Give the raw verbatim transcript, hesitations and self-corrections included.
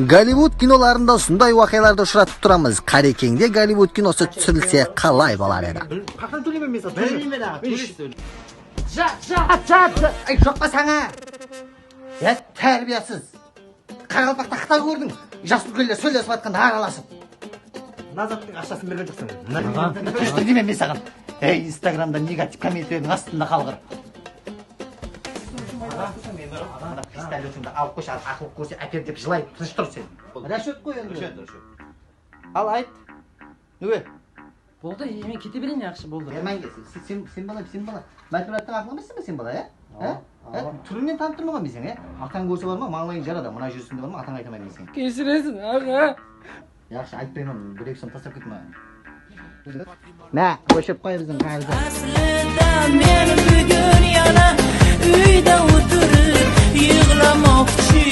Gollivud kinolarında usınday waqıyalardı ushıratıp turamız. Qarekeńde Gollivud kinosı túsirilse qalay bolar edi? Qaqtan tólemen men saǵan? Bilmeymen aǵa, tóleysiz. Jat, jat, jat, jat. Ay, joqqa sańa. Ya, tárbiyasız. Qaraqalpaqta Xıtay kórdiń. Jas úlkenler sóylesip atqanda aralasıp. Nazattıń aqshasın bergen joqsań. Durıs deymen men saǵan. Ey, Instagramda negativ kommentariydiń astında qalǵır. Mına pistoletıńdı alıp qoyshı, aqılıq kórse áper dep jılaydı, tınısh tur sen. Rashot qoy endi. Rashot, rashot. Al, ayt. Nege? Boldı, e, men kete bereyin, yaqshı, boldı. Erman, sen, sen, sen bala, sen bala. Mátimurattıń aqlıǵı emesseń be sen bala, ya? Awa, awa. Túrińnen tanıp turman ǵoy men seni, ya? Atań kórse bar ma, mańlayıń jaradı, mına júrisińde bar ma, atańa ayta almayman men seni. Keshiresiń, aǵa. Yaqshı, aytpayman, bir-eki som taslap ketme. Má, óshirip qoy biziń qarızı. Aslında men búgin yana úyde otırıp yıǵlamoqshı